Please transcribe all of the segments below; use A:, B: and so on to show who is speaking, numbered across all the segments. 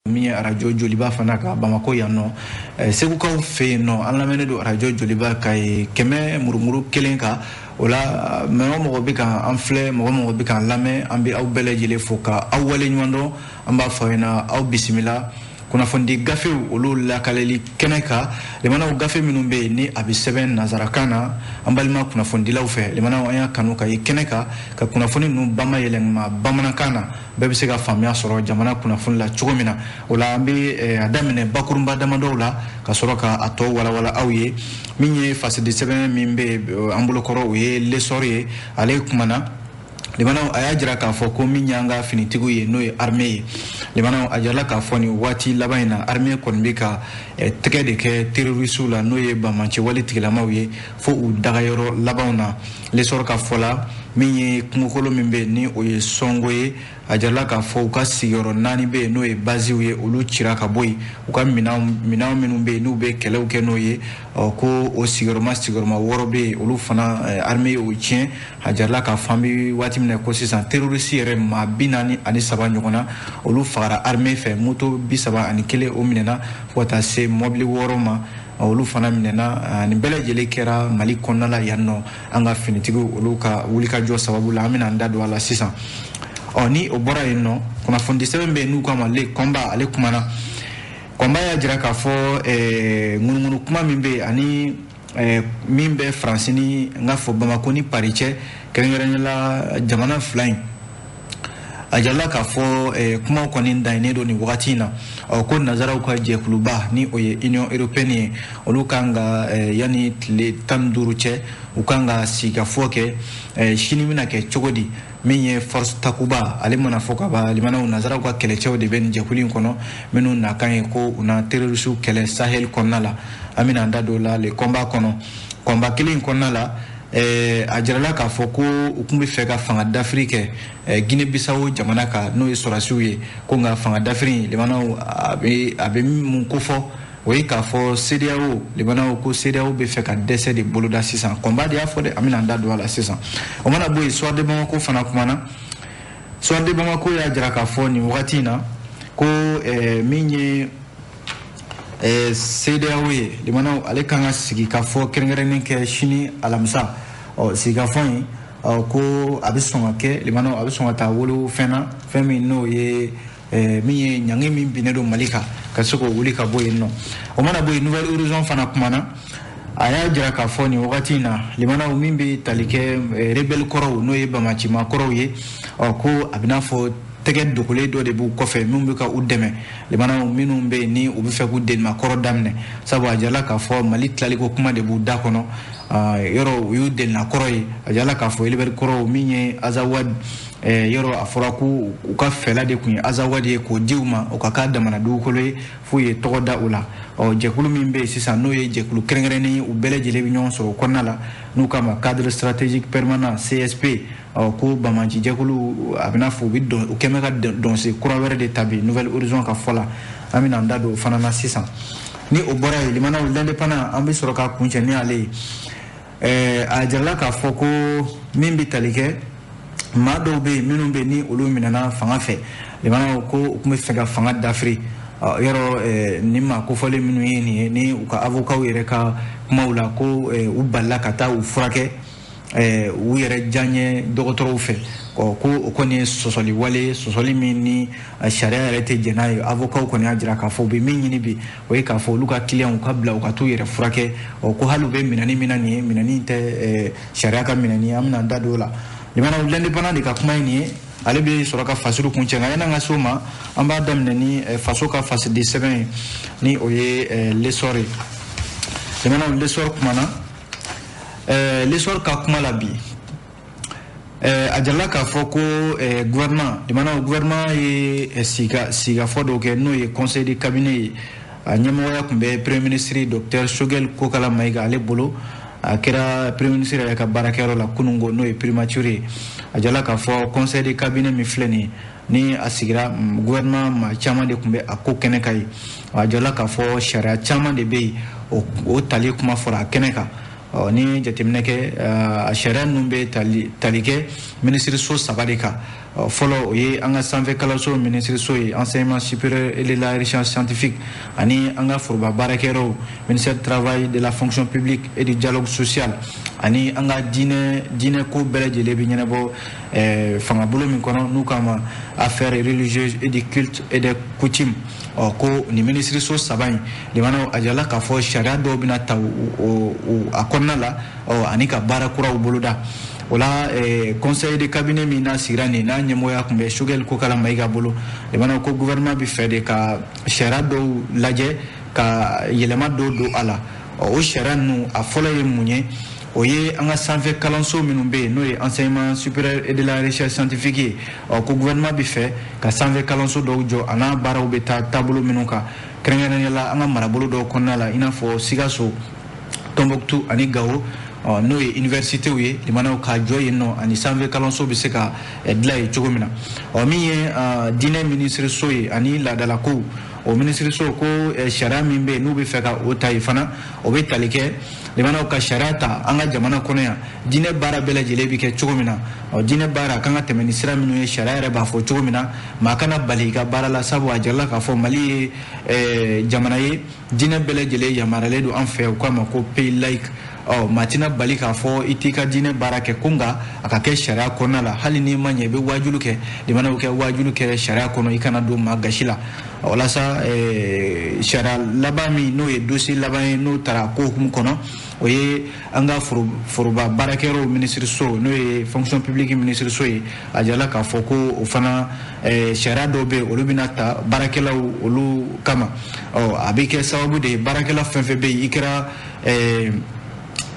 A: Min ye arajo Joliba fana ka Bamako yan nɔ, Segukaw fɛ yen nɔ, an lamɛnnen don arajo Joliba ka ye 100.1 kan. O la, mɔgɔ mɔgɔ bɛ ka an filɛ, mɔgɔ mɔgɔ bɛ k'an lamɛn, an bɛ aw bɛɛ lajɛlen fo ka aw wale ɲuman dɔn. An b'a fɔ aw ɲɛna, aw bisimila kunnafonidi gafew olu lakaleli kɛnɛ kan. Limanaw, gafe minnu bɛ yen ni a bɛ sɛbɛn nanzarakan na an balima kunnafonidilaw fɛ, limanaw, an y'a kanu ka ye kɛnɛ kan ka kunnafoni ninnu bamayɛlɛma bamanankan na, bɛɛ bɛ se ka faamuya sɔrɔ jamana kunnafoni la cogo min na. O la, an bɛ a daminɛ bakurunba damadɔw la ka sɔrɔ ka a tɔ walawala aw ye. Min ye fasidi sɛbɛn min bɛ an bolokɔrɔ, o ye L'Essor ye. Ale kumana, limanaw, a y'a jira k'a fɔ ko min y'an ka finitigiw ye, n'o ye armée ye, limanaw, a jirala k'a fɔ nin waati laban in na, armée kɔni bɛ ka tɛgɛ de kɛ terroristew la, n'o ye banbaanciwale tigilamaw ye, fo u dagayɔrɔ labanw na. L'Essor ka fɔ la, min ye kungokolo min bɛ yen ni o ye Sɔngo ye, a jirala k'a fɔ u ka sigiyɔrɔ naani bɛ yen, n'o ye basew ye, olu cira ka bɔ yen. U ka minɛn minnu bɛ yen n'u bɛ kɛlɛw kɛ n'o ye, ɔ, ko o sigiyɔrɔma 6 bɛ yen, olu fana armée y'o tiɲɛ. A jirala k'a fɔ an bɛ waati min na ko sisan, terroriste yɛrɛ maa 43 ɲɔgɔn na, olu fagara armée fɛ. Moto 31, o minɛna, fo ka taa se mɔbili 6 ma, olu fana minɛna. Nin bɛɛ lajɛlen kɛra Mali kɔnɔna la yan nɔ, an ka finitigiw olu ka wulikajɔ sababu la. An bɛna an da don a la sisan. Ɔ, ni o bɔra yen nɔ, kunnafoni sɛbɛn bɛ yen n'u k'a ma Le Combat, ale kumana. Combat y'a jira k'a fɔ ŋunuŋunu kuma min bɛ yen ani min bɛ Faransi ni n k'a fɔ Bamako ni Paris cɛ, kɛrɛnkɛrɛnnenya la jamana fila in, a jirala k'a fɔ kumaw kɔni dannen don nin wagati in na. Ɔ, ko nanzaraw ka jɛkuluba, ni o ye Union européenne ye, olu kan ka yanni tile 15 cɛ, u kan ka sigikafɔ kɛ sini bɛna kɛ cogo di. Min ye force Takuba, ale mana fɔ ka ban, limanaw, nanzaraw ka kɛlɛcɛw de bɛ nin jɛkulu in kɔnɔ, minnu nakan ye ko u na terroristew kɛlɛ Sahel kɔnɔna la. An bɛna an da don o la Le Combat kɔnɔ. Combat kelen in kɔnɔna la, a jirala k'a fɔ ko u tun bɛ fɛ ka fanga dafiri kɛ Guinée Bissau jamana kan, n'o ye sɔrɔdasiw ye, ko nka fanga dafiri in, limanaw, a bɛ mun ko fɔ, o ye k'a fɔ CEDEAO, limanaw, ko CEDEAO bɛ fɛ ka dɛsɛ de boloda sisan. Combat de y'a fɔ dɛ, an bɛna an da don a la sisan. O mana bɔ yen, Soir de Bamako fana kumana. Soir de Bamako y'a jira k'a fɔ nin wagati in na ko min ye CEDEAO ye, limanaw, ale kan ka sigi ka fɔ kɛrɛnkɛrɛnnen kɛ sini alamisa. Ɔ, sigikafɔ in, ko a bɛ sɔn ka kɛ, limanaw, a bɛ sɔn ka taa wolo fɛn na, fɛn min n'o ye min ye ɲangi min binnen don Mali kan, ka se k'o wuli ka bɔ yen nɔ. O mana bɔ yen, Nouvel Horizon fana kumana. A y'a jira k'a fɔ nin wagati in na, limanaw, min bɛ tali kɛ rebelle kɔrɔw, n'o ye bamacima kɔrɔw ye, ɔ, ko a bɛ n'a fɔ tɛgɛ dogolen dɔ de b'u kɔfɛ minnu bɛ ka u dɛmɛ, limanaw, minnu bɛ yen ni u bɛ fɛ k'u delima kɔrɔ daminɛ, sabu a jirala k'a fɔ Mali tilaliko kuma de b'u da kɔnɔ. Yɔrɔ u y'u delina kɔrɔ ye. A jirala k'a fɔ rebelle kɔrɔw, min ye Azawad, yɔrɔ a fɔra ko u ka fɛla de tun ye Azawad ye, k'o di u ma, o ka k'a damana dugukolo ye, f'u ye tɔgɔ da o la. Ɔ, jɛkulu min bɛ yen sisan, n'o ye jɛkulu kɛrɛnkɛrɛnnen ye, u bɛɛ lajɛlen bɛ ɲɔgɔn sɔrɔ o kɔnɔna la, n'u k'a ma Cadre stratégique permanent, CSP. Ɔ, ko banbaanci jɛkulu, a bɛ n'a fɔ u bɛ dɔn, u kɛn bɛ ka dɔnsen kura wɛrɛ de ta bi, Nouvel Horizon ka fɔ la. An bɛna an da don o fana na sisan. Ni o bɔra yen, limanaw, L'Indépendant, an bɛ sɔrɔ ka kuncɛ ni ale ye. A jirala k'a fɔ ko min bɛ tali kɛ maa dɔw bɛ yen, minnu bɛ yen ni olu minɛna fanga fɛ, limanaw, ko u tun bɛ fɛ ka fanga dafiri. Yɔrɔ nin maa kofɔlen minnu ye nin ye, ni u ka avocat yɛrɛ ka kumaw la, ko u balila ka taa u furakɛ u yɛrɛ diyaɲɛ dɔgɔtɔrɔw fɛ, ko o kɔni ye sɔsɔli wale, sɔsɔli min ni sariya yɛrɛ tɛ jɛn n'a ye. Avocat kɔni y'a jira k'a fɔ u bɛ min ɲini bi, o ye k'a fɔ olu ka client ka bila u ka t'u yɛrɛ furakɛ. Ɔ, ko hali u bɛ minɛni min na nin ye, minɛni tɛ sariya ka minɛni ye. An bɛna an da don o la. Limanaw, L'Indépendant de ka kuma ye nin ye. Ale bɛ sɔrɔ ka fasiri kun cɛ, nka yan'an ka se o ma, an b'a daminɛ ni faso ka fasidi sɛbɛn ye, ni o ye L'Essor ye. Limanaw, L'Essor kumana. L'Essor ka kuma la bi, a jirala k'a fɔ ko gouvernement, limanaw, gouvernement ye sigikafɔ dɔw kɛ, n'o ye conseil de cabinet ye. A ɲɛmɔgɔya tun bɛ premier ministre docteur Choguel Kokala Maïga ale bolo. A kɛra premier ministre yɛrɛ ka baarakɛyɔrɔ la kununko, n'o ye primature ye. A jirala k'a fɔ conseil de cabinet min filɛ nin ye, ni a sigira, gouvernement maa caman de tun bɛ a ko kɛnɛ kan ye. A jirala k'a fɔ sariya caman de bɛ yen, o tali kuma fɔra a kɛnɛ kan. Ɔ, ni jateminɛ kɛ, a sariya ninnu bɛ tali kɛ minisiriso saba de kan. Fɔlɔ, o ye an ka sanfɛ kalanso minisiriso ye, enseignement supérieur et de la recherche scientifique, ani an ka foroba baarakɛyɔrɔw, ministère du travail, de la fonction publique et du dialogue social, ani an ka diinɛ ko bɛɛ lajɛlen bɛ ɲɛnabɔ fangabolo min kɔnɔ, n'u k'a ma affaires religieuses et du culte et des coutumes. Ɔ, ko nin minisiriso saba in, limanaw, a jirala k'a fɔ sariya dɔw bɛna ta a kɔnɔna la, ɔ, ani ka baara kuraw boloda. O la, conseil de cabinet min n'a sigira nin, n'a ɲɛmɔgɔya tun bɛ Choguel Kokala Maïga bolo, limanaw, ko gouvernement bɛ fɛ de ka sariya dɔw lajɛ ka yɛlɛma dɔw don a la. Ɔ, o sariya ninnu, a fɔlɔ ye mun ye? O ye an ka sanfɛ kalanso minnu bɛ yen, n'o ye enseignement supérieur et de la recherche scientifique ye. Ɔ, ko gouvernement bɛ fɛ ka sanfɛ kalanso dɔw jɔ, a n'a baaraw bɛ taa taabolo minnu kan, kɛrɛnkɛrɛnnenya la an ka marabolo dɔw kɔnɔna la, i n'a fɔ Sikaso, Tɔnbɔkutu ani Gawo, ɔ, n'o ye universitéw ye. Limanaw, k'a jɔ yen nɔ, ani sanfɛ kalanso bɛ se ka dilan yen cogo min na. Ɔ, min ye diinɛ minisiriso ye ani laadalakow, o minisiriso ko sariya min bɛ yen n'u bɛ fɛ ka o ta yen fana, o bɛ tali kɛ, limanaw, ka sariya ta an ka jamana kɔnɔ yan, diinɛ baara bɛɛ lajɛlen bɛ kɛ cogo min na. Ɔ, diinɛ baara kan ka tɛmɛ ni sira minnu ye, sariya yɛrɛ b'a fɔ cogo min na, maa kana bali i ka baara la, sabu a jirala k'a fɔ Mali ye jamana ye, diinɛ bɛɛ lajɛlen yamaruyalen don an fɛ. U k'a ma ko pays laïque. Ɔ, maa tɛna bali k'a fɔ i t'i ka diinɛ baara kɛ, ko nka a ka kɛ sariya kɔnɔna la. Hali n'i ma ɲɛ, i bɛ waajulu kɛ, limanaw, kɛ waajulu kɛ sariya kɔnɔ, i kana don maa gasi la. Walasa sariya laban min, n'o ye dossier laban ye, n'o taara ko hukumu kɔnɔ, o ye an ka foroba baarakɛyɔrɔw minisiriso, n'o ye fonction publique minisiriso ye. A jirala k'a fɔ ko o fana, sariya dɔw bɛ yen, olu bɛna ta baarakɛlaw olu kama. Ɔ, a bɛ kɛ sababu de ye, baarakɛla fɛn fɛn bɛ yen, i kɛra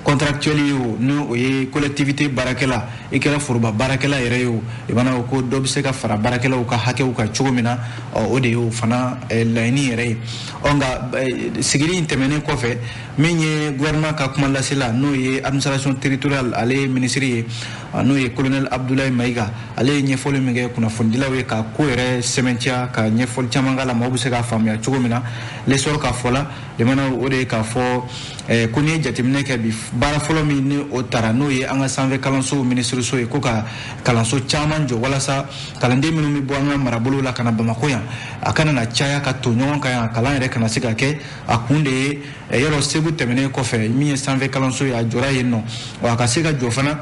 A: contractuel ye o, n'o o ye collectivité baarakɛla, i kɛra foroba baarakɛla yɛrɛ ye o, i bana ko dɔ bɛ se ka fara baarakɛlaw ka hakɛw kan cogo min na. Ɔ, o de y'o fana laɲini yɛrɛ ye. Ɔ, nka sigili in tɛmɛnen kɔfɛ, min ye gouvernement ka kuma lasela, n'o ye administration territoriale ale ye minisiri ye, n'o ye colonel Abdoulaye Maïga, ale ye ɲɛfɔli min kɛ kunnafonidilaw ye ka ko yɛrɛ sɛmɛntiya, ka ɲɛfɔli caman k'a la, maaw bɛ se k'a faamuya cogo min na. L'essor ka fɔ la, limanaw, o de ye k'a fɔ ko n'i ye jateminɛ kɛ bi, baara fɔlɔ min ni o taara, n'o ye an ka sanfɛ kalanso minisiriso ye, ko ka kalanso caman jɔ walasa kalanden minnu bɛ bɔ an ka marabolo la ka na Bamakɔ yan, a kana na caya ka to ɲɔgɔn kan yan, kalan yɛrɛ kana se ka kɛ. A kun de ye yɔrɔ Segu tɛmɛnen kɔfɛ, min ye sanfɛ kalanso ye, a jɔra yen nɔ, wa a ka se ka jɔ fana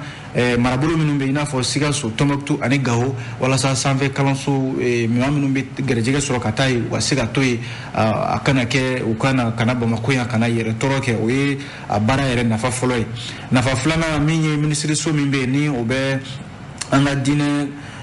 A: marabolo minnu bɛ i n'a fɔ Sikaso, Tɔnbɔkutu ani Gawo, walasa sanfɛ kalanso maa minnu bɛ gɛrɛjɛgɛ sɔrɔ ka taa yen, u ka se ka to yen, a kana kɛ u kana kana Bamakɔ yan ka na yɛrɛ tɔɔrɔ kɛ. O ye a baara yɛrɛ nafa fɔlɔ ye. Nafa filanan, min ye minisiriso min bɛ yen, ni o bɛ an ka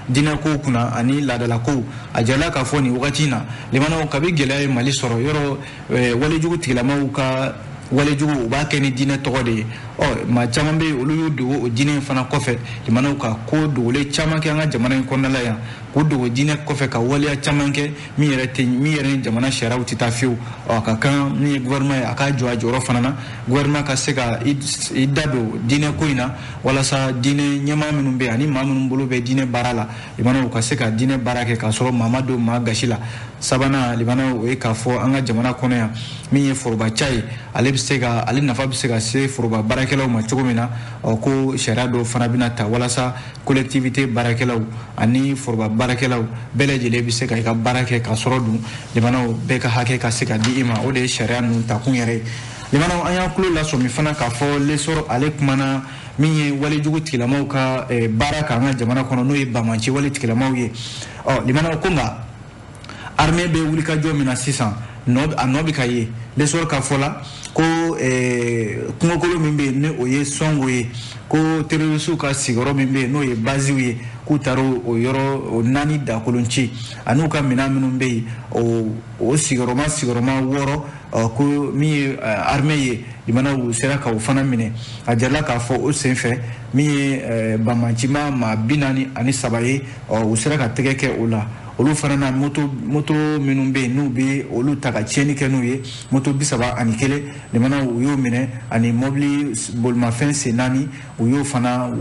A: diinɛkow kunna ani laadalakow, a jirala k'a fɔ nin wagati in na, limanaw, kabi gɛlɛya ye Mali sɔrɔ, yɔrɔ walejugu tigilamaw ka walejugu, u b'a kɛ ni diinɛ tɔgɔ de ye. Ɔ, maa caman bɛ yen, olu y'u dogo o diinɛ in fana kɔfɛ, limanaw, ka ko dogolen caman kɛ an ka jamana in kɔnɔna la yan, k'u dogo diinɛ kɔfɛ ka waleya caman kɛ min yɛrɛ tɛ, min yɛrɛ ni jamana sariyaw tɛ taa fiyewu. Ɔ, a ka kan min ye gouvernement ye, a k'a jɔ a jɔyɔrɔ fana na, gouvernement ka se ka i da don diinɛ ko in na, walasa diinɛ ɲɛmaa minnu bɛ yen ani maa minnu bolo bɛ diinɛ baara la, limanaw, u ka se ka diinɛ baara kɛ k'a sɔrɔ maa ma don maa gasi la. Sabanan, limanaw, o ye k'a fɔ an ka jamana kɔnɔ yan, min ye forobaca ye, ale bɛ se ka, ale nafa bɛ se ka se foroba baarakɛlaw ma cogo min na. Ɔ, ko sariya dɔw fana bɛna ta walasa collectivité baarakɛlaw ani foroba baarakɛlaw bɛɛ lajɛlen bɛ se ka i ka baara kɛ k'a sɔrɔ dun, limanaw, bɛɛ ka hakɛ ka se ka di i ma. O de ye sariya ninnu takun yɛrɛ ye. Limanaw, an y'an tulo lasɔmi fana k'a fɔ l'essor ale kumana min ye walejugu tigilamaw ka baara kan an ka jamana kɔnɔ, n'o ye banbanci wale tigilamaw ye. Ɔ, limanaw, ko nka armée bɛ wulikajɔ min na sisan, a nɔ bɛ ka ye. L'essor ka fɔ la, ko kungokolo min bɛ yen, ni o ye Sɔngo ye, ko terroristew ka sigiyɔrɔ min bɛ yen, n'o ye baziw ye, k'u taara o yɔrɔ o naani dakolon ci, ani ka minɛn minnu bɛ yen, o sigiyɔrɔma 6, ko min ye armée ye, limanaw, u sera ka o fana minɛ. A jirala k'a fɔ o senfɛ, min ye banbancima maa 43 ye, u sera ka tɛgɛ kɛ o la. Olu fana na, moto minnu bɛ yen, n'u bɛ olu ta ka tiɲɛni kɛ n'u ye, moto 31, limanaw, u y'o minɛ, ani mɔbili bolimafɛn sen naani, u y'o fana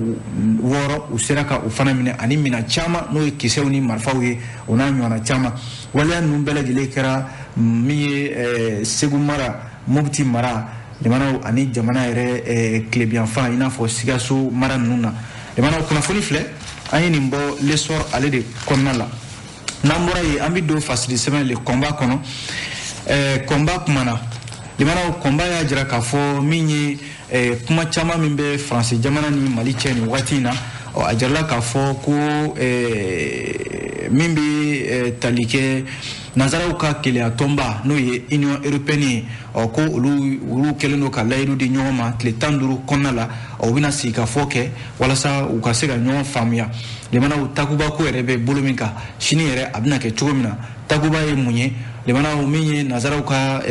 A: 6, u sera ka o fana minɛ, ani minɛn caman, n'o ye kisɛw ni marifaw ye, o n'a ɲɔgɔnna caman. Waleya ninnu bɛɛ lajɛlen kɛra min ye Segu mara, Mopti mara, limanaw, ani jamana yɛrɛ tilebiyanfan, i n'a fɔ Sikaso mara ninnu na. Limanaw, kunnafoni filɛ. An ye nin bɔ L'Essor ale de kɔnɔna la. N'an bɔra yen, an bɛ don fasiri sɛbɛn Le Combat kɔnɔ. Combat kumana, limanaw, Combat y'a jira k'a fɔ min ye kuma caman min bɛ Faransi jamana ni Mali cɛ nin waati in na. Ɔ, a jirala k'a fɔ ko min bɛ tali kɛ nanzaraw ka keleya tɔnba, n'o ye Union européenne ye, ɔ, ko olu kɛlen don ka layidu di ɲɔgɔn ma tile 15 kɔnɔna la. Ɔ, u bɛna sigi ka fɔ kɛ walasa u ka se ka ɲɔgɔn faamuya. Limanaw, Takuba ko yɛrɛ bɛ bolo min kan, sini yɛrɛ a bɛna kɛ cogo min na. Takuba ye mun ye, limanaw? Min ye nanzaraw ka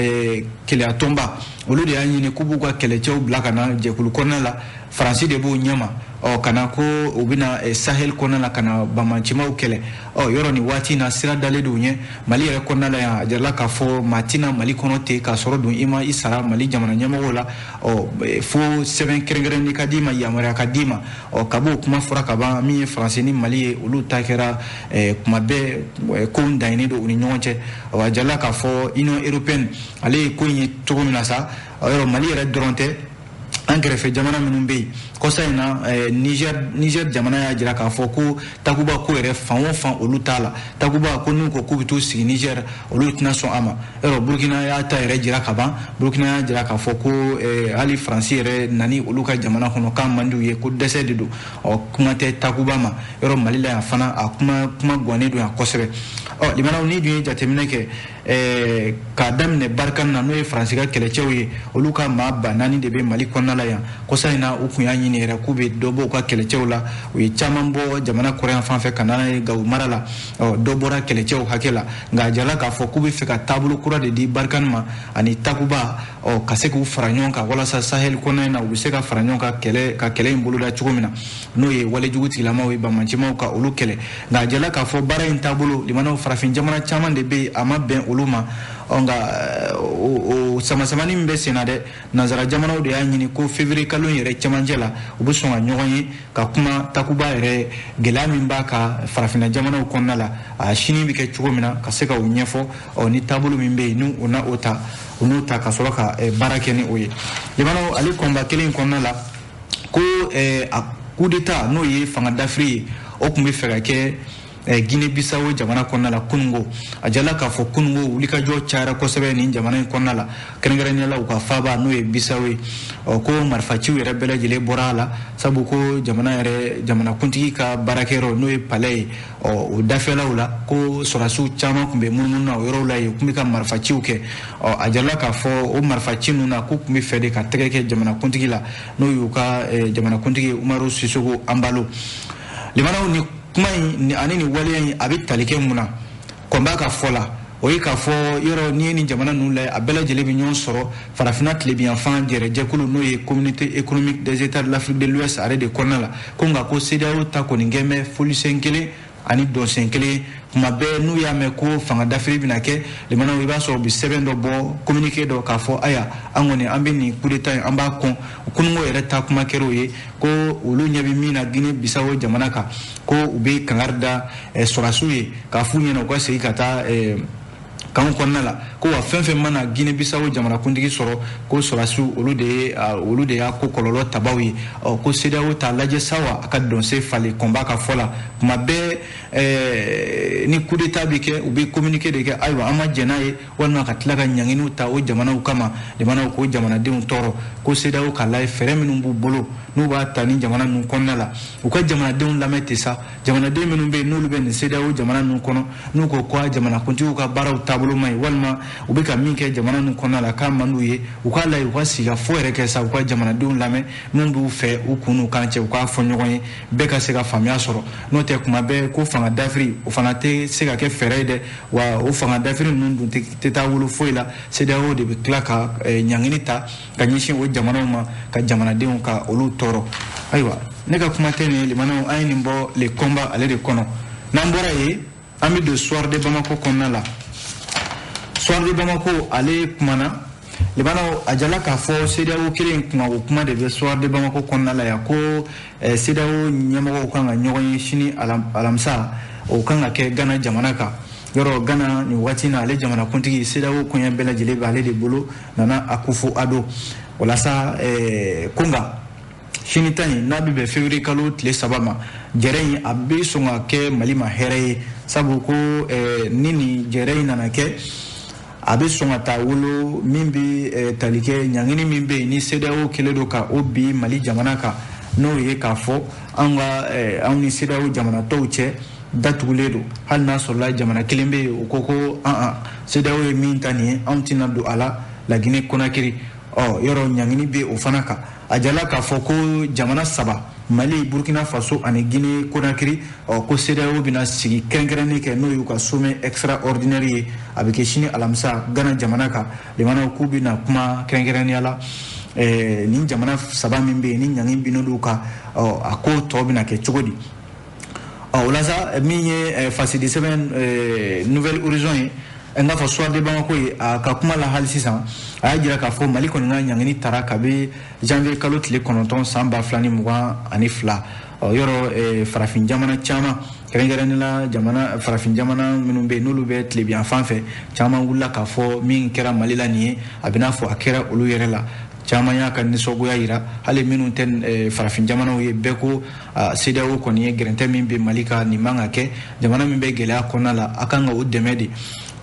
A: keleya tɔnba, olu de y'a ɲini k'u b'u ka kɛlɛcɛw bila ka na jɛkulu kɔnɔna la. Faransi de b'o ɲɛma, ɔ, ka na ko u bɛna Sahel kɔnɔna la ka na bamacimaw kɛlɛ. Ɔ, yɔrɔ nin waati in na, sira dalen don ɲɛ Mali yɛrɛ kɔnɔna la yan. A jirala k'a fɔ maa tɛna Mali kɔnɔ ten k'a sɔrɔ dun i ma i sara Mali jamana ɲɛmɔgɔw la. Ɔ, fo sɛbɛn kɛrɛnkɛrɛnnen ka d'i ma, yamaruya ka d'i ma. Ɔ, kab'o kuma fɔra ka ban, min ye Faransi ni Mali ye, olu ta kɛra kuma bɛɛ kow daɲini don u ni ɲɔgɔn cɛ. Ɔ, a jirala k'a fɔ Union européenne ale ye ko in ye cogo min na sa, yɔrɔ Mali yɛrɛ dɔrɔn tɛ, an kɛrɛfɛ jamana minnu bɛ yen. Kɔsa in na, Niger jamana y'a jira k'a fɔ ko Takuba ko yɛrɛ, fan o fan, olu t'a la. Takuba ko n'u ko k'u bɛ t'u sigi Niger, olu tɛna sɔn a ma. Yɔrɔ Burukina y'a ta yɛrɛ jira ka ban. Burukina y'a jira k'a fɔ ko hali Faransi yɛrɛ nani olu ka jamana kɔnɔ, k'a man d'u ye, ko dɛsɛ de don. Ɔ, kuma tɛ Takuba ma. Yɔrɔ Mali la yan fana, a kuma gannen don yan kosɛbɛ. Ɔ, limanaw, ni dun ye jateminɛ kɛ, k'a daminɛ Barkhane na, n'o ye Faransi ka kɛlɛcɛw ye, olu ka maa 4000 de bɛ Mali kɔnɔna la yan. Kɔsa in na, u kun y'a ɲini yɛrɛ k'u bɛ dɔ bɔ u ka kɛlɛcɛw la. U ye caman bɔ jamana kɔrɔyan fan fɛ ka na n'a ye Gawo mara la. Ɔ, dɔ bɔra kɛlɛcɛw hakɛ la, nka a jirala k'a fɔ k'u bɛ fɛ ka taabolo kura de di Barkhane ma ani Takuba, ɔ, ka se k'u fara ɲɔgɔn kan walasa Sahel kɔnɔna in na, u bɛ se ka fara ɲɔgɔn kan kɛlɛ ka kɛlɛ in boloda cogo min na, n'o ye walejugu tigilamaw ye, bamacimaw, ka olu kɛlɛ. Nka a jirala k'a fɔ baara in taabolo, limanaw, farafin jamana caman de bɛ yen, a ma bɛn olu ma. Ɔ, nka o samasamani min bɛ sen na dɛ, nanzara jamanaw de y'a ɲini ko février kalo in yɛrɛ cɛmancɛ la, u bɛ sɔn ka ɲɔgɔn ye ka kuma Takuba yɛrɛ gɛlɛya min b'a ka farafinna jamanaw kɔnɔna la, a sini bɛ kɛ cogo min na, ka se ka o ɲɛfɔ. Ɔ, ni taabolo min bɛ yen, ni o na o ta, o n'o ta ka sɔrɔ ka baara kɛ ni o ye. Limanaw, ale Combat kelen in kɔnɔna la, ko a coup d'état, n'o ye fanga dafiri ye, o tun bɛ fɛ ka kɛ Guinée Bissau jamana kɔnɔna la kunungo. A jala k'a fɔ kunungo wulikajɔ cayara kosɛbɛ nin jamana in kɔnɔna la, kɛrɛnkɛrɛnnenya la u ka faaba, n'o ye Bissau ye. Ɔ, ko marifaciw yɛrɛ bɛɛ lajɛlen bɔra a la, sabu ko jamana yɛrɛ jamanakuntigi ka baarakɛyɔrɔ, n'o ye palais ye, ɔ, o dafɛlaw la, ko sɔrɔdasiw caman tun bɛ munumunu na o yɔrɔw la yen, u tun bɛ ka marifaciw kɛ. Ɔ, a jirala k'a fɔ o marifaci ninnu na, k'u tun bɛ fɛ de ka tɛgɛ kɛ jamanakuntigi la, n'o y'u ka jamanakuntigi ye, Umaru Sissoco Embaló. Limanaw, ni kuma in ani nin waleya in, a bɛ tali kɛ mun na? Combat ka fɔ la, o ye k'a fɔ yɔrɔ n'i ye nin jamana ninnu lajɛ, a bɛɛ lajɛlen bɛ ɲɔgɔn sɔrɔ farafinna tilebinyanfan jɛrɛjɛkulu, n'o ye Communauté économique des États de l'Afrique de l'Ouest ale de kɔnɔna la. Ko nka ko CEDEAO ta kɔni kɛn bɛ folisen kelen ani dɔnsen kelen. Kuma bɛɛ n'u y'a mɛn ko fanga dafiri bɛna kɛ, limanaw, i b'a sɔrɔ u bɛ sɛbɛn dɔ bɔ, communiqué dɔ, k'a fɔ ayiwa, an kɔni an bɛ nin coup d'état in, an b'a kɔn. Kununko yɛrɛ ta kuma kɛra o ye, ko olu ɲɛ bɛ min na Guinée Bissau jamana kan, ko u bɛ kangari da sɔrɔdasiw ye k'a f'u ɲɛna u ka segin ka taa kan kɔnɔna la, ko wa fɛn fɛn mana Guinée Bissau jamanakuntigi sɔrɔ, ko sɔrɔdasiw, olu de y'a ko kɔlɔlɔ tabaw ye. Ɔ, ko CEDEAO t'a lajɛ sa wa a ka dɔnse falen. Combat ka fɔ la, kuma bɛɛ ni coup d'état bɛ kɛ, u bɛ communiqué de kɛ, ayiwa, an ma jɛn n'a ye, walima ka tila ka ɲanginiw ta o jamanaw kama, jamanaw k'o jamanadenw tɔɔrɔ. Ko CEDEAO k'a lajɛ fɛɛrɛ minnu b'u bolo n'u b'a ta ni jamana ninnu kɔnɔna la, u ka jamanadenw lamɛn ten sa. Jamanaden minnu bɛ yen, n'olu bɛ nin CEDEAO jamana ninnu kɔnɔ, n'u ko ko a jamanakuntigiw ka baaraw taabolo man ɲi, walima u bɛ ka min kɛ jamana ninnu kɔnɔna la k'a man d'u ye, u k'a lajɛ u ka sigi ka fɔ yɛrɛ kɛ sa, u ka jamanadenw lamɛn. Min b'u fɛ u kun n'u kan cɛ, u k'a fɔ ɲɔgɔn ye, bɛɛ ka se ka faamuya sɔrɔ. N'o tɛ, kuma bɛɛ ko fanga dafiri, o fana tɛ se ka kɛ fɛɛrɛ ye dɛ. Wa o fanga dafiri ninnu dun tɛ taa wolo foyi la. CEDEAO de bɛ tila ka ɲangini ta ka ɲɛsin o jamanaw ma, ka jamanadenw ka olu tɔɔrɔ. Ayiwa, ne ka kuma tɛ nin ye, limanaw, an ye nin bɔ Le Combat ale de kɔnɔ. N'an bɔra yen, an bɛ don Soir de Bamako kɔnɔna la. Soir de Bamako ale kumana, limanaw, a jala k'a fɔ CEDEAO kelen kuma, o kuma de bɛ Soir de Bamako kɔnɔna la yan, ko CEDEAO ɲɛmɔgɔw kan ka ɲɔgɔn ye sini alamisa, o kan ka kɛ Ghana jamana kan. Yɔrɔ Ghana nin waati in na, ale jamanakuntigi, CEDEAO koɲɛ bɛɛ lajɛlen bɛ ale de bolo, Nana Akufo Addo. Walasa ko nka Sini ta in n'a bɛ bɛn février kalo tile 3 ma, jɛrɛ in a bɛ sɔn ka kɛ Mali ma hɛrɛ ye, sabu ko ni nin jɛrɛ in nana kɛ, a bɛ sɔn ka taa wolo min bɛ tali kɛ ɲangini min bɛ yen ni CEDEAO kɛlen don ka o bi Mali jamana kan, n'o ye k'a fɔ an ka anw ni CEDEAO jamana tɔw cɛ datugulen don. Hali n'a sɔrɔla jamana kelen bɛ yen, o ko ko an CEDEAO ye min ta nin ye, anw tɛna don a la, Laginɛ Konakiri. Ɔ yɔrɔ ɲangini bɛ o fana kan. A jala k'a fɔ ko jamana 3, Mali, Burkina Faso ani Guinée Conakry, ɔ ko CEDEAO bɛna sigi kɛrɛnkɛrɛnnen kɛ, n'o y'u ka sommet extraordinaire ye. A bɛ kɛ sini alamisa Ghana jamana kan. Limanaw k'u bɛna kuma kɛrɛnkɛrɛnnenya la nin jamana 3 min bɛ yen ni ɲangi binnen don kan, ɔ a ko tɔ bɛna kɛ cogo di. Ɔ o la sa, min ye fasidi sɛbɛn Nouvelle Horizon ye, n k'a fɔ Soir de Bamako ye, a ka kuma la hali sisan, a y'a jira k'a fɔ Mali kɔni ka ɲangini tara kabi janvier kalo tile 9 san 2022. Ɔ yɔrɔ farafin jamana caman, kɛrɛnkɛrɛnnenya la jamana farafin jamana minnu bɛ yen n'olu bɛ tilebiyan fan fɛ, caman wulila k'a fɔ min kɛra Mali la nin ye, a bɛ n'a fɔ a kɛra olu yɛrɛ la. Caman y'a ka nisɔngoya yira, hali minnu tɛ farafin jamanaw ye, bɛɛ ko CEDEAO kɔni ye gɛrɛntɛ min bɛ Mali kan, nin man ka kɛ. Jamana min bɛ gɛlɛya kɔnɔna la, a kan ka o dɛmɛ de.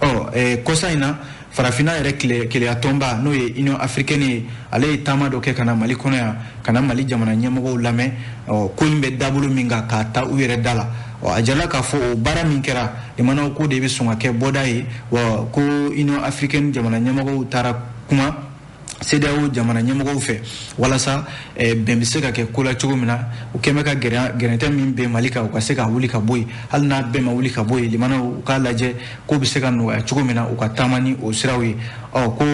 A: Ɔ kɔsa in na, farafinna yɛrɛ keleya tɔnba, n'o ye Union africaine ye, ale ye taama dɔ kɛ ka na Mali kɔnɔ yan, ka na Mali jamana ɲɛmɔgɔw lamɛn, ɔ ko in bɛ dabolo min kan, k'a ta u yɛrɛ da la. Ɔ a jala k'a fɔ o baara min kɛra, limanaw ko de bɛ sɔn ka kɛ bɔda ye wa, ko Union africaine jamana ɲɛmɔgɔw taara kuma CEDEAO jamana ɲɛmɔgɔw fɛ walasa bɛn bɛ se ka kɛ ko la cogo min na, u kɛn bɛ ka gɛrɛntɛ min bɛ Mali kan, u ka se ka wuli ka bɔ yen. Hali n'a bɛɛ ma wuli ka bɔ yen, limanaw u k'a lajɛ ko bɛ se ka nɔgɔya cogo min na, u ka taama ni o siraw ye. Ɔ ko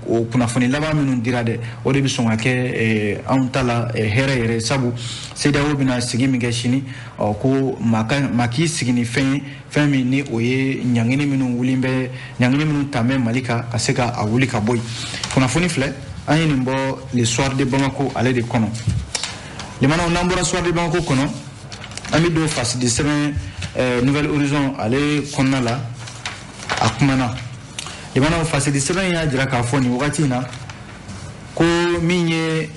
A: o kunnafoni laban minnu dira dɛ, o de bɛ sɔn ka kɛ anw ta la hɛrɛ yɛrɛ, sabu CEDEAO bɛna sigi min kɛ sini, ɔ ko maa k'i sigi ni fɛn ye, fɛn min ni o ye ɲangini minnu wuli bɛ, ɲangini minnu ta bɛ Mali kan, ka se ka a wuli ka bɔ yen. Kunnafoni filɛ, an ye nin bɔ Le Soir de Bamako ale de kɔnɔ. Limanaw, n'an bɔra Soir de Bamako kɔnɔ, an bɛ don fasidi sɛbɛn Nouvelle Horizon ale kɔnɔna la. A kumana, limanaw, fasidi sɛbɛn y'a jira k'a fɔ nin wagati in na ko min ye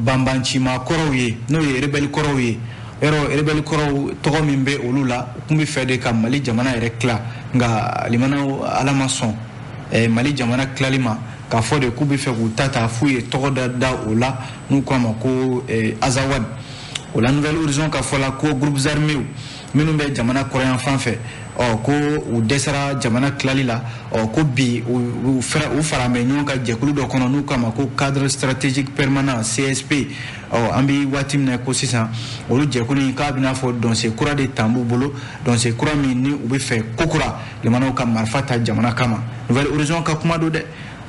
A: banbancima kɔrɔw ye, n'o ye rebelle kɔrɔw ye, yɔrɔ rebelle kɔrɔw tɔgɔ min bɛ olu la, u tun bɛ fɛ de ka Mali jamana yɛrɛ tila. Nka limanaw, Ala ma sɔn Mali jamana tilali ma, k'a fɔ de k'u bɛ fɛ k'u ta ta f'u ye tɔgɔ da da o la, n'u k'a ma ko Azawad. O la, Nouvelle Horizon ka fɔ la ko groupes armés minnu bɛ jamana kɔrɔyan fan fɛ, ɔ ko u dɛsɛra jamana tilali la. Ɔ ko bi u fara bɛ ɲɔgɔn kan jɛkulu dɔ kɔnɔ, n'u k'a ma ko Cadre stratégique permanent, CSP. Ɔ an bɛ waati min na ko sisan, olu jɛkulu in k'a bɛna fɔ dɔnse kura de tan b'u bolo, dɔnse kura min ni u bɛ fɛ ko kura limanaw ka marifa ta jamana kama. Nouvelle Horizon ka kuma don dɛ.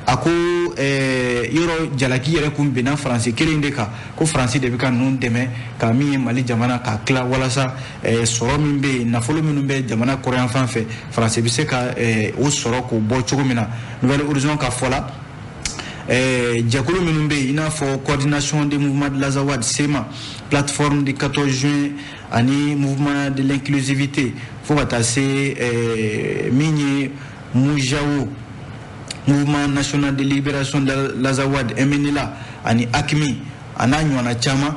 A: A ko yɔrɔ jalaki yɛrɛ kun binna Faransi kelen de kan, ko Faransi de bɛ ka ninnu dɛmɛ ka min ye Mali jamana k'a tila, walasa sɔrɔ min bɛ yen, nafolo minnu bɛ jamana kɔrɔyan fan fɛ, Faransi bɛ se ka o sɔrɔ k'o bɔ cogo min na. Nouvelle Horizon ka fɔ la, jɛkulu minnu bɛ yen, i n'a fɔ Coordination des mouvements de l'Azawad, CMA, Plateforme du 14 juin ani Mouvement de l'inclusivité, fo ka taa se min ye MUJAO, Mouvement national de libération de l'Azawad, MNLA, ani AQMI, a n'a ɲɔgɔnna caman,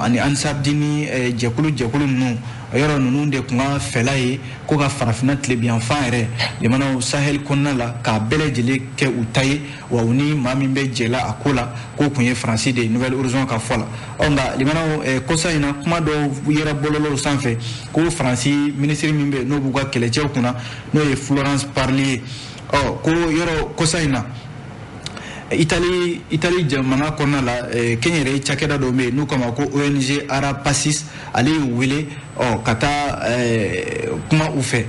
A: ani Ansardini, jɛkulu ninnu, yɔrɔ ninnu de tun ka fɛla ye ko ka farafinna tilebiyanfan yɛrɛ limanaw Sahel kɔnɔna la, k'a bɛɛ lajɛlen kɛ u ta ye. Wa u ni maa min bɛ jɛla a ko la, k'o tun ye Faransi de ye, Nouvelle Horizon ka fɔ la. Ɔ nka limanaw, kɔsa in na, kuma dɔw yɛrɛ bɔlɔlɔw sanfɛ ko Faransi minisiri min bɛ yen n'o b'u ka kɛlɛcɛw kunna, n'o ye Florence Parly ye, ɔ ko yɔrɔ kɔsa in na, Itali jamana kɔnɔna la, kɛnyɛrɛye cakɛda dɔ bɛ yen n'u k'a ma ko ONG Ara Pacis, ale y'u wele ɔ ka taa kuma u fɛ,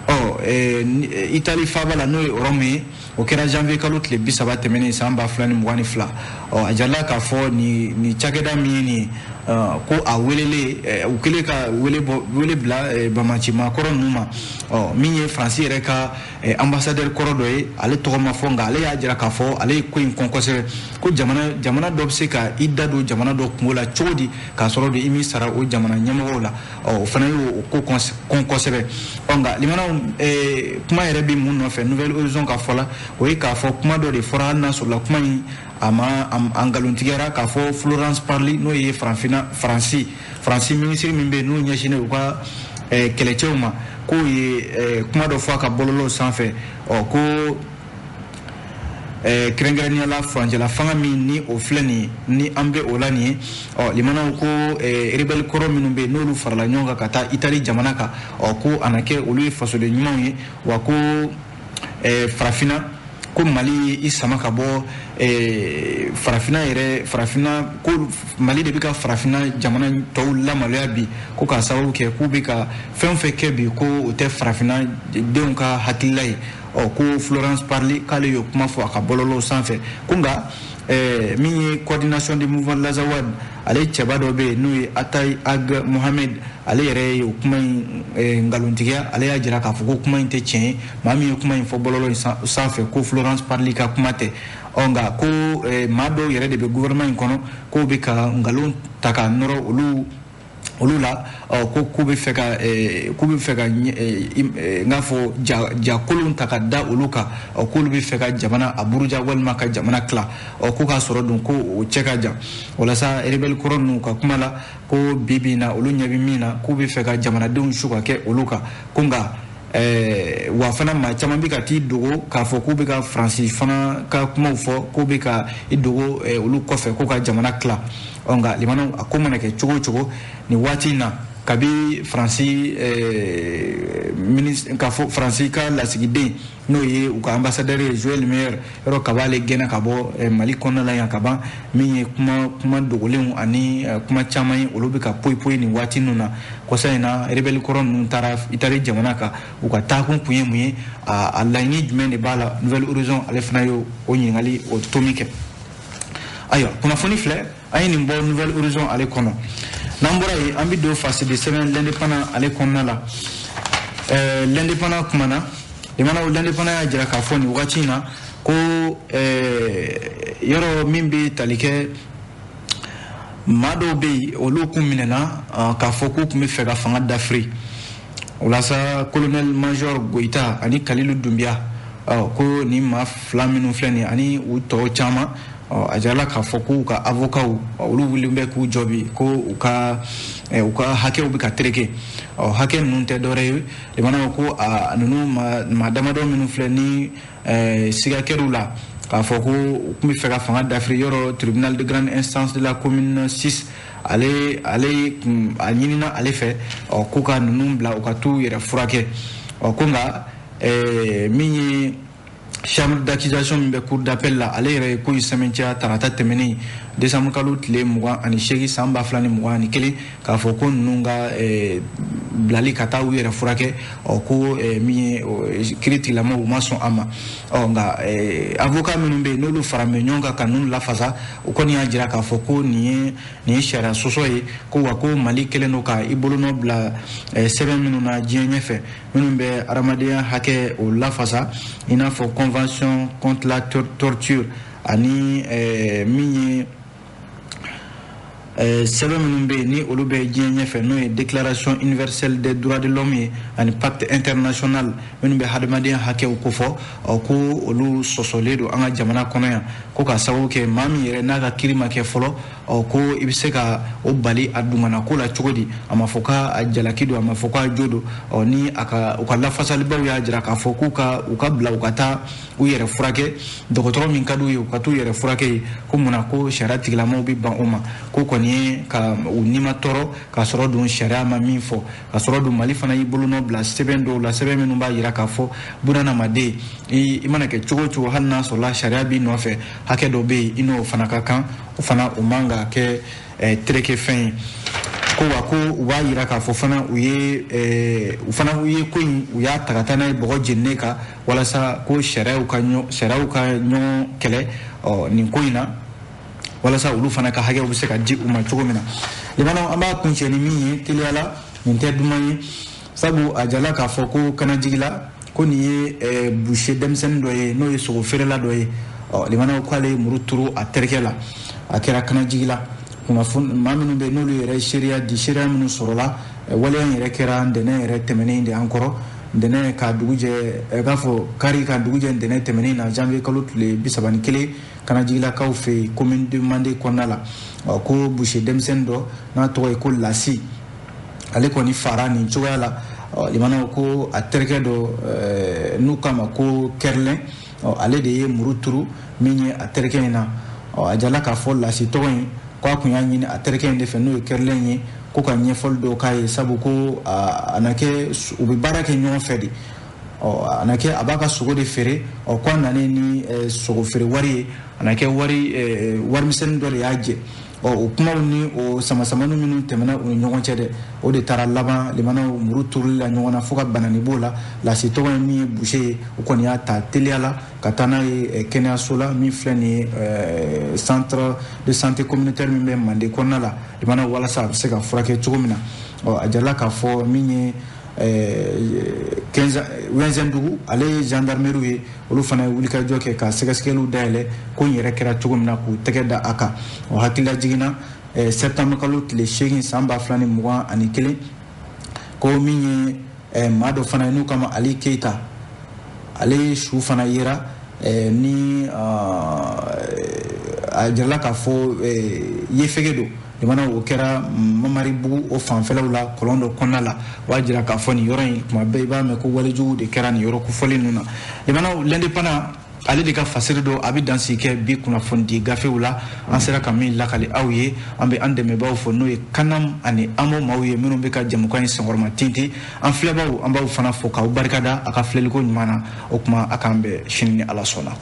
A: ɔ Itali faaba la, n'o ye Rɔmu ye. O kɛra janvier kalo tile 30 tɛmɛnen san 2022. Ɔ a jirala k'a fɔ nin cakɛda min ye nin ye, Ko a welele u kɛlen ka wele bila bamaci maakɔrɔ ninnu ma. Min ye Faransi yɛrɛ ka ambassadeur kɔrɔ dɔ ye, ale tɔgɔ ma fɔ, nka ale y'a jira k'a fɔ ale ye ko in kɔn kosɛbɛ, ko jamana dɔ bɛ se ka i da don jamana dɔ kungo la cogo di k'a sɔrɔ de i m'i sara o jamana ɲɛmɔgɔw la. O fana y'o ko kɔn kosɛbɛ. Nka limanaw, kuma yɛrɛ bɛ mun nɔfɛ Nouvelle Horizon ka fɔ la, o ye k'a fɔ kuma dɔ de fɔra, hali n'a sɔrɔla kuma in a ma a nkalontigiyara, k'a fɔ Florence Parly, n'o ye Farafinna Faransi minisiri min bɛ yen n'o ɲɛsinnen u ka kɛlɛcɛw ma, k'o ye kuma dɔ fɔ a ka bɔlɔlɔw sanfɛ. Ko kɛrɛnkɛrɛnnenya la furancɛla fanga min ni o filɛ nin ye, ni an bɛ o la nin ye. Limanaw, ko rebelle kɔrɔ minnu bɛ yen n'olu farala ɲɔgɔn kan ka taa Itali jamana kan, ko a na kɛ olu ye fasoden ɲumanw ye, wa ko Farafinna, ko Mali i sama ka bɔ Farafinna yɛrɛ, Farafinna, ko Mali de bɛ ka Farafinna jamana tɔw lamaloya bi, ko k'a sababu kɛ k'u bɛ ka fɛn o fɛn kɛ bi, ko o tɛ Farafinna denw ka hakilila ye. Ko Florence Parly k'ale y'o kuma fɔ a ka bɔlɔlɔw sanfɛ. Ko nka min ye Coordination du mouvement de l'Azawad, ale cɛba dɔ bɛ yen n'o ye Atayi Ag Mohamed, ale yɛrɛ ye o kuma in nkalontigiya. Ale y'a jira k'a fɔ ko kuma in tɛ tiɲɛ ye, maa min ye kuma in fɔ bɔlɔlɔ in sanfɛ, ko Florence Parly ka kuma tɛ. Nka ko maa dɔw yɛrɛ de bɛ gouvernement in kɔnɔ, k'o bɛ ka nkalon ta ka nɔrɔ olu la, ko k'u bɛ fɛ ka n k'a fɔ ja kolon ta ka da olu kan, k'olu bɛ fɛ ka jamana a buruja walima ka jamana tila, ko k'a sɔrɔ dun ko o cɛ ka jan. Walasa rebelle kɔrɔ ninnu ka kuma la, ko bi bi in na olu ɲɛ bɛ min na, k'u bɛ fɛ ka jamanadenw su ka kɛ olu kan. Ko nka wa fana maa caman bɛ ka t'i dogo k'a fɔ k'u bɛ ka Faransi fana ka kumaw fɔ, k'u bɛ ka i dogo olu kɔfɛ k'u ka jamana tila. Nka limanaw, a ko mana kɛ cogo o cogo nin waati in na, kabi Faransi k'a fɔ Faransi ka lasigiden, n'o ye u ka ambassadeur ye, Joël Meyer, yɔrɔ kaba ale gɛnna ka bɔ Mali kɔnɔna la yan ka ban. Min ye kuma dogolenw ani kuma caman ye, olu bɛ ka poyi poyi nin waati ninnu na. Kɔsa in na, rebelle kɔrɔ ninnu taara Itali jamana kan, u ka taakun kun ye mun ye, a laɲini jumɛn de b'a la? Nouvelle Horizon ale fana y'o o ɲininkali o tomi kɛ. Ayiwa, kunnafoni filɛ, an ye nin bɔ Nouvelle Horizon ale kɔnɔ. N'an bɔra yen, an bɛ don fasidi sɛbɛn L'Indépendant ale kɔnɔna la. L'Indépendant kumana, limanaw, L'Indépendant y'a jira k'a fɔ nin wagati in na ko yɔrɔ min bɛ tali kɛ maa dɔw bɛ yen, olu kun minɛna k'a fɔ k'u tun bɛ fɛ ka fanga dafiri. Walasa colonel major Goïta ani Kalilu Dunbiya, ko nin maa fila minnu filɛ nin ani u tɔw caman, a jirala k'a fɔ k'u ka avocat olu wulilen bɛ k'u jɔ bi, ko u ka hakɛw bɛ ka tereke. Hakɛ ninnu tɛ dɔwɛrɛ ye, limanaw, ko a ninnu maa damadɔ minnu filɛ ni siga kɛr'u la k'a fɔ ko u tun bɛ fɛ ka fanga dafiri, yɔrɔ tribunal de grande instance de la commune 6, ale kun a ɲinina ale fɛ ko ka ninnu bila u ka t'u yɛrɛ furakɛ. Ko nka min ye chambre d'accusation min bɛ cour d'appel la, ale yɛrɛ ye ko in sɛmɛntiya tarata tɛmɛnen, décembre kalo tile 28 san 2021, k'a fɔ ko ninnu ka bilali ka taa u yɛrɛ furakɛ, ko min ye kiiri tigilamɔgɔw, u ma sɔn a ma. Nka avocat minnu bɛ yen n'olu fara bɛ ɲɔgɔn kan ka ninnu lafasa, o kɔni y'a jira k'a fɔ ko nin ye sariya sɔsɔ ye, ko wa ko Mali kɛlen don ka i bolonɔ bila sɛbɛn minnu na diɲɛ ɲɛfɛ, minnu bɛ adamadenya hakɛ o lafasa, i n'a fɔ convention contre la torture, ani min ye sɛbɛn minnu bɛ yen ni olu bɛ diɲɛ ɲɛfɛ, n'o ye Déclaration universelle des droits de l'homme ye, ani pacte international minnu bɛ hadamadenya hakɛw kofɔ, ko olu sɔsɔlen don an ka jamana kɔnɔ yan. Ko ka sababu kɛ maa min yɛrɛ n'a ka kiiri ma kɛ fɔlɔ, ko i bɛ se ka o bali a dungana ko la cogo di? A ma fɔ k'a jalaki don, a ma fɔ k'a jo don. Ni a ka u ka lafasalibaw y'a jira k'a fɔ k'u ka u ka bila u ka taa u yɛrɛ furakɛ, dɔgɔtɔrɔ min ka d'u ye, u ka t'u yɛrɛ furakɛ ye, ko munna ko sariya tigilamɔgɔw bɛ ban o ma? Ko kɔni ye ka u nima tɔɔrɔ k'a sɔrɔ dun sariya ma min fɔ, k'a sɔrɔ dun Mali fana y'i bolonɔ bila sɛbɛn dɔw la, sɛbɛn minnu b'a jira k'a fɔ bunadamaden, i mana kɛ cogo o cogo, hali n'a sɔrɔla sariya b'i nɔfɛ, hakɛ dɔ bɛ yen i n'o fana ka kan, o fana o man ka kɛ tereke fɛn ye. Ko wa ko u b'a yira k'a fɔ fana u ye u fana u ye ko in, u y'a ta ka taa n'a ye bɔgɔ jeninen kan, walasa ko sariyaw ka ɲɔgɔn kɛlɛ nin ko in na. Walasa olu fana ka hakɛw bɛ se ka di u ma cogo min na. Limanaw, an b'a kuncɛ ni min ye teliya la, nin tɛ duman ye, sabu a jala k'a fɔ ko Kanajigila, ko nin ye boucher denmisɛnnin dɔ ye, n'o ye sogo feerela dɔ ye. Ɔ, limanaw, k'ale ye muru turu a terikɛ la. A kɛra Kanajigila. Kunnafoni maa minnu bɛ, n'olu yɛrɛ ye seereya di, seereya minnu sɔrɔla, waleya in yɛrɛ kɛra ntɛnɛn yɛrɛ tɛmɛnen de an kɔrɔ, ntɛnɛn ka dugu jɛ, k'a fɔ kari ka dugu jɛ ntɛnɛn tɛmɛnen na, janvier kalo tile 31, Kanajigilakaw fɛ yen, commune de Mande kɔnɔna la. Ko boucher denmisɛnnin dɔ n'a tɔgɔ ye ko Lasi, ale kɔni fara nin cogoya la. Limanaw, ko a terikɛ dɔ n'u k'a ma ko Kɛrɛlɛn, ale de ye muru turu min ye a terikɛ in na. A jala k'a fɔ Lasi tɔgɔ in, ko a kun y'a ɲini a terikɛ in de fɛ, n'o ye Kɛrɛlɛn ye, ko ka ɲɛfɔli dɔw k'a ye, sabu ko a na kɛ u bɛ baara kɛ ɲɔgɔn fɛ de. Ɔ, a na kɛ a b'a ka sogo de feere. Ɔ, ko a nanen ni sogo feere wari ye, a na kɛ wari warimisɛnnin dɔ de y'a jɛ. Ɔ, o kumaw ni o samasamani minnu tɛmɛna u ni ɲɔgɔn cɛ dɛ, o de taara laban, limanaw, muru turuli la ɲɔgɔn na fo ka banani b'o la. Lasi tɔgɔ ye min ye boucher ye, o kɔni y'a ta teliya la ka taa n'a ye kɛnɛyaso la min filɛ nin ye, centre de santé communautaire min bɛ Mande kɔnɔna la, limanaw, walasa a bɛ se ka furakɛ cogo min na. Ɔ, a jirala k'a fɔ min ye Wɛnzɛndugu, ale ye gendarmerie ye, olu fana ye wulikajɔ kɛ ka sɛgɛsɛgɛliw dayɛlɛ ko in yɛrɛ kɛra cogo min na, k'u tɛgɛ da a kan. O hakilila jiginna, septembre kalo tile 8 san 2021, ko min ye maa dɔ fana ye n'u kama Ali Keyita, ale su fana yera ni a jirala k'a fɔ yefege don. Jamana o kɛra Mamaribugu o fanfɛlaw la, kɔlɔn dɔ kɔnɔna la. O b'a jira k'a fɔ nin yɔrɔ in, tuma bɛɛ i b'a mɛn ko walejugu de kɛra nin yɔrɔ kofɔlen ninnu na. Jamana L'Indépendant, ale de ka fasiri dɔ, a bɛ dansigi kɛ bi kunnafoni di gafew la. An sera ka min lakali aw ye, an bɛ an dɛmɛbaaw fɔ, n'o ye Kanam ani Amo maaw ye, minnu bɛ ka jɛmukan in senkɔrɔma tintin. An filɛbaw, an b'aw fana fo k'aw barikada a ka filɛliko ɲuman na. O tuma, a k'an bɛn sini ni Ala sɔnna.